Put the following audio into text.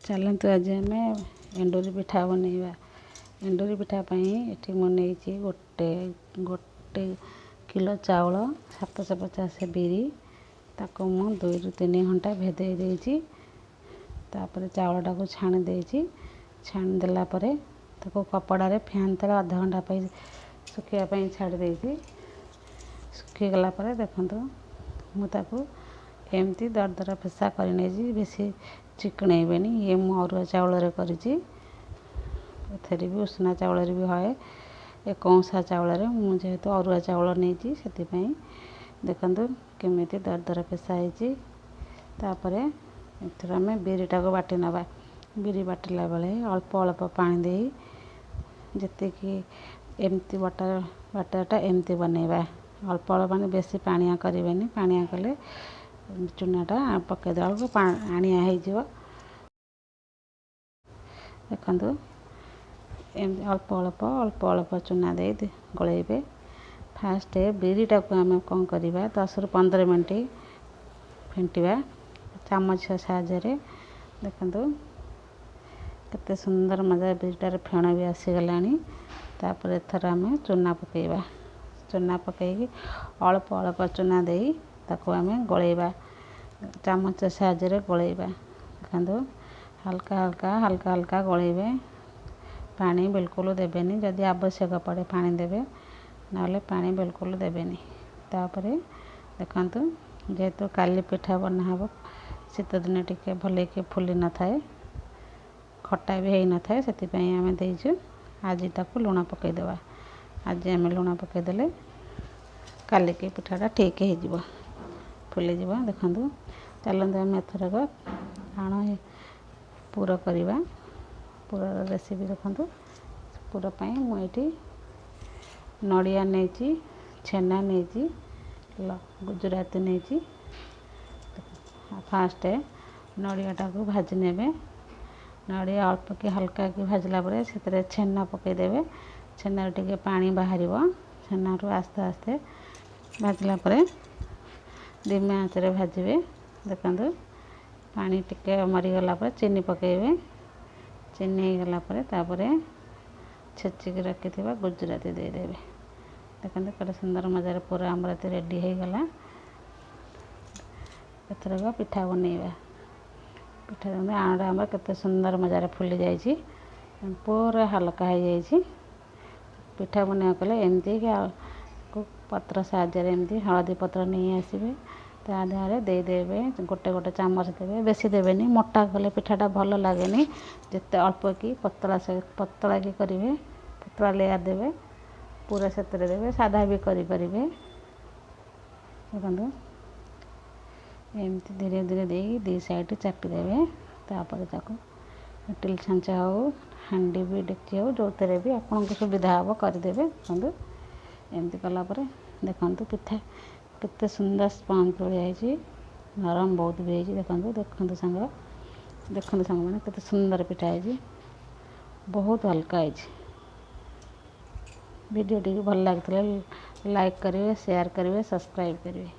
ଚାଲନ୍ତୁ ଆଜି ଆମେ ଏଣ୍ଡୁରି ପିଠା ବନେଇବା। ଏଣ୍ଡୁରି ପିଠା ପାଇଁ ଏଠି ମୁଁ ନେଇଛି ଗୋଟେ କିଲୋ ଚାଉଳ, 750 ବିରି। ତାକୁ ମୁଁ 2ରୁ 3 ଘଣ୍ଟା ଭେଦେଇ ଦେଇଛି। ତାପରେ ଚାଉଳଟାକୁ ଛାଣି ଦେଇଛି। ଛାଣି ଦେଲା ପରେ ତାକୁ କପଡ଼ାରେ ଫ୍ୟାନ୍ ତଳେ ଅଧଘଣ୍ଟା ପାଇଁ ଶୁଖିବା ପାଇଁ ଛାଡ଼ି ଦେଇଛି। ଶୁଖିଗଲା ପରେ ଦେଖନ୍ତୁ ମୁଁ ତାକୁ ଏମିତି ଦରଦରା ପେଷା କରି ନେଇଛି, ବେଶୀ ଚିକଣେଇବେନି। ଇଏ ମୁଁ ଅରୁଆ ଚାଉଳରେ କରିଛି, ଏଥିରେ ବି ଉଷୁନା ଚାଉଳରେ ବି ହଏ, ଏ କଉଁସା ଚାଉଳରେ। ମୁଁ ଯେହେତୁ ଅରୁଆ ଚାଉଳ ନେଇଛି ସେଥିପାଇଁ ଦେଖନ୍ତୁ କେମିତି ଦରଦରା ପେଷା ହେଇଛି। ତାପରେ ଏଥିରେ ଆମେ ବିରିଟାକୁ ବାଟି ନେବା। ବିରି ବାଟିଲା ବେଳେ ଅଳ୍ପ ଅଳ୍ପ ପାଣି ଦେଇ ଯେତିକି ଏମିତି ବାଟରଟା ଏମିତି ବନେଇବା। ଅଳ୍ପ ଅଳ୍ପ ପାଣି, ବେଶୀ ପାଣିଆ କରିବେନି। ପାଣିଆ କଲେ ଚୁନାଟା ପକାଇଦେଲା ବେଳକୁ ଆଣିଆ ହେଇଯିବ। ଦେଖନ୍ତୁ ଏମିତି ଅଳ୍ପ ଅଳ୍ପ ଅଳ୍ପ ଅଳ୍ପ ଚୁନା ଦେଇ ଗୋଳେଇବେ। ଫାଷ୍ଟ ବିରିଟାକୁ ଆମେ କ'ଣ କରିବା, 10ରୁ 15 ମିନିଟ୍ ଫେଣ୍ଟିବା ଚାମଚ ସାହାଯ୍ୟରେ। ଦେଖନ୍ତୁ କେତେ ସୁନ୍ଦର ମଜା ବିରିଟାର ଫେଣ ବି ଆସିଗଲାଣି। ତାପରେ ଏଥର ଆମେ ଚୁନା ପକାଇବା। ଚୁନା ପକାଇକି ଅଳ୍ପ ଅଳ୍ପ ଚୁନା ଦେଇ ତାକୁ ଆମେ ଗୋଳେଇବା, ଚାମଚ ସାହାଯ୍ୟରେ ଗୋଳେଇବା। ଦେଖନ୍ତୁ ହାଲକା ହାଲକା ହାଲକା ହାଲକା ଗୋଳେଇବେ, ପାଣି ବିଲକୁଲ ଦେବେନି। ଯଦି ଆବଶ୍ୟକ ପଡ଼େ ପାଣି ଦେବେ, ନହେଲେ ପାଣି ବିଲକୁଲ ଦେବେନି। ତାପରେ ଦେଖନ୍ତୁ ଯେହେତୁ କାଲି ପିଠା ବନା ହେବ, ଶୀତ ଦିନେ ଟିକେ ଭଲକି ଫୁଲି ନଥାଏ, ଖଟା ବି ହେଇନଥାଏ, ସେଥିପାଇଁ ଆମେ ଦେଇଛୁ ଆଜି ତାକୁ ଲୁଣ ପକାଇଦେବା। ଆଜି ଆମେ ଲୁଣ ପକାଇଦେଲେ କାଲିକି ପିଠାଟା ଠିକ୍ ହେଇଯିବ, ଫୁଲିଯିବ। ଦେଖନ୍ତୁ ଚାଲନ୍ତୁ ଆମେ ଏଥରକ ଆଣ ପୁର କରିବା। ପୁରର ରେସିପି ଦେଖନ୍ତୁ। ପୁର ପାଇଁ ମୁଁ ଏଇଠି ନଡ଼ିଆ ନେଇଛି, ଛେନା ନେଇଛି, ଗୁଜୁରାତି ନେଇଛି। ଫାଷ୍ଟ ନଡ଼ିଆଟାକୁ ଭାଜି ନେବେ। ନଡ଼ିଆ ଅଳ୍ପ କି ହାଲକା କି ଭାଜିଲା ପରେ ସେଥିରେ ଛେନା ପକାଇଦେବେ। ଛେନାରୁ ଟିକେ ପାଣି ବାହାରିବ। ଛେନାରୁ ଆସ୍ତେ ଆସ୍ତେ ଭାଜିଲା ପରେ ଧିମା ଆଞ୍ଚରେ ଭାଜିବେ। ଦେଖନ୍ତୁ ପାଣି ଟିକେ ମରିଗଲା ପରେ ଚିନି ପକାଇବେ। ଚିନି ହେଇଗଲା ପରେ ତାପରେ ଛେଚିକି ରଖିଥିବା ଗୁଜୁରାତି ଦେଇଦେବେ। ଦେଖନ୍ତୁ କେତେ ସୁନ୍ଦର ମଜାରେ ପୁରା ଆମର ରେଡ଼ି ହେଇଗଲା। ଏଥରକ ପିଠା ବନେଇବା। ପିଠା ଦେଖନ୍ତୁ ଆଣଟା ଆମର କେତେ ସୁନ୍ଦର ମଜାରେ ଫୁଲି ଯାଇଛି, ପୁରା ହାଲକା ହେଇଯାଇଛି। ପିଠା ବନେଇବାକୁ ହେଲେ ଏମିତି ପତ୍ର ସାହାଯ୍ୟରେ ଏମିତି ହଳଦୀ ପତ୍ର ନେଇ ଆସିବେ, ତା ଦେହରେ ଦେଇଦେବେ ଗୋଟେ ଗୋଟେ ଚାମଚ ଦେବେ, ବେଶୀ ଦେବେନି। ମୋଟା କଲେ ପିଠାଟା ଭଲ ଲାଗେନି। ଯେତେ ଅଳ୍ପ କି ପତଳା ପତଳା କି କରିବେ, ପତଳା ଲେୟାର ଦେବେ, ପୁରା ସେଥିରେ ଦେବେ। ସାଧା ବି କରିପାରିବେ। ଦେଖନ୍ତୁ ଏମିତି ଧୀରେ ଧୀରେ ଦେଇକି ଦୁଇ ସାଇଡ଼୍ ଚାପି ଦେବେ। ତାପରେ ତାକୁ ଇଟିଲି ଛାଞ୍ଚ ହେଉ, ହାଣ୍ଡି ବି ଡେକ୍ଚି ହେଉ, ଯେଉଁଥିରେ ବି ଆପଣଙ୍କୁ ସୁବିଧା ହେବ କରିଦେବେ। ଦେଖନ୍ତୁ ଏମିତି କଲା ପରେ ଦେଖନ୍ତୁ ପିଠା କେତେ ସୁନ୍ଦର ସ୍ପଞ୍ଜ ଭଳିଆ ହେଇଛି, ନରମ ବହୁତ ବି ହେଇଛି। ଦେଖନ୍ତୁ ଦେଖନ୍ତୁ ସାଙ୍ଗ, ଦେଖନ୍ତୁ ସାଙ୍ଗମାନେ କେତେ ସୁନ୍ଦର ପିଠା ହେଇଛି, ବହୁତ ହାଲକା ହେଇଛି। ଭିଡ଼ିଓଟିକୁ ଭଲ ଲାଗିଥିଲେ ଲାଇକ୍ କରିବେ, ସେୟାର କରିବେ, ସବସ୍କ୍ରାଇବ୍ କରିବେ।